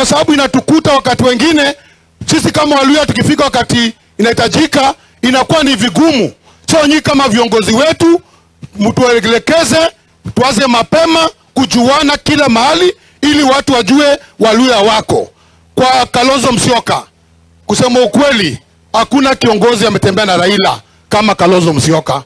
Kwa sababu inatukuta wakati wengine sisi kama Waluhya tukifika wakati inahitajika inakuwa ni vigumu. So nyinyi kama viongozi wetu mtuelekeze, tuanze mapema kujuana kila mahali, ili watu wajue Waluhya wako. Kwa Kalonzo Musyoka, kusema ukweli, hakuna kiongozi ametembea na Raila kama Kalonzo Musyoka.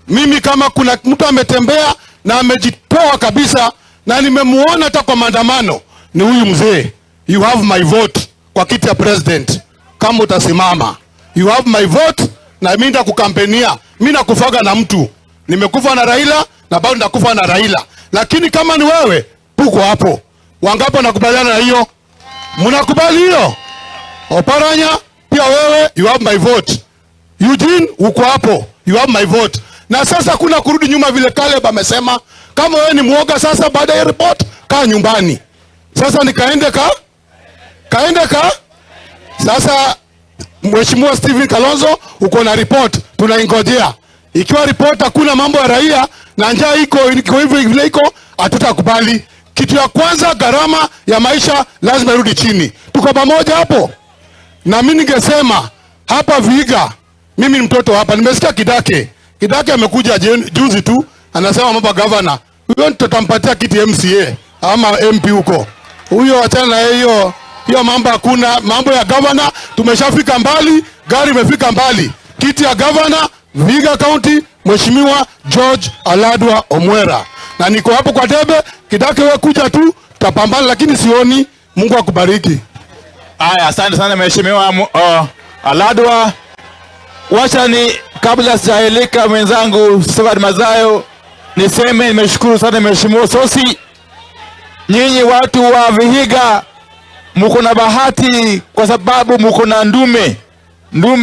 Mimi kama kuna mtu ametembea na amejitoa kabisa na nimemuona hata kwa maandamano ni huyu mzee. You have my vote kwa kiti ya president kama utasimama. You have my vote na mimi nitakukampenia. Mimi nakufaga na mtu. Nimekufa na Raila na bado nitakufa na Raila. Lakini kama ni wewe, tuko hapo. Wangapi wanakubaliana na hiyo? Mnakubali hiyo? Oparanya, pia wewe you have my vote. Eugene uko hapo, you have my vote. Na sasa kuna kurudi nyuma vile Caleb amesema. Kama wewe ni muoga sasa, baada ya report kaa nyumbani. Sasa nikaende ka kaende ka sasa. Mheshimiwa Stephen Kalonzo, uko na report, tunaingojea. Ikiwa report hakuna mambo ya raia na njaa iko iko hivyo vile iko, hatutakubali. Kitu ya kwanza, gharama ya maisha lazima irudi chini. Tuko pamoja hapo? Na mimi ningesema hapa Vihiga, mimi ni mtoto hapa, nimesikia Kidake. Kidake amekuja juzi tu anasema mambo ya governor. Huyo tutampatia kiti MCA ama MP huko. Huyo achana na hiyo hiyo mambo, hakuna mambo ya governor. Tumeshafika mbali, gari imefika mbali. Kiti ya governor Vihiga County, Mheshimiwa George Aladwa Omwera, na niko hapo kwa debe. Kidake, wewe kuja tu, tutapambana, lakini sioni. Mungu akubariki. Haya, asante sana Mheshimiwa Aladwa. Wacha ni kabla sijaeleka mwenzangu Stewart Madzayo, niseme nimeshukuru sana Mheshimiwa Sosi. Nyinyi watu wa Vihiga muko na bahati kwa sababu muko na ndume ndume.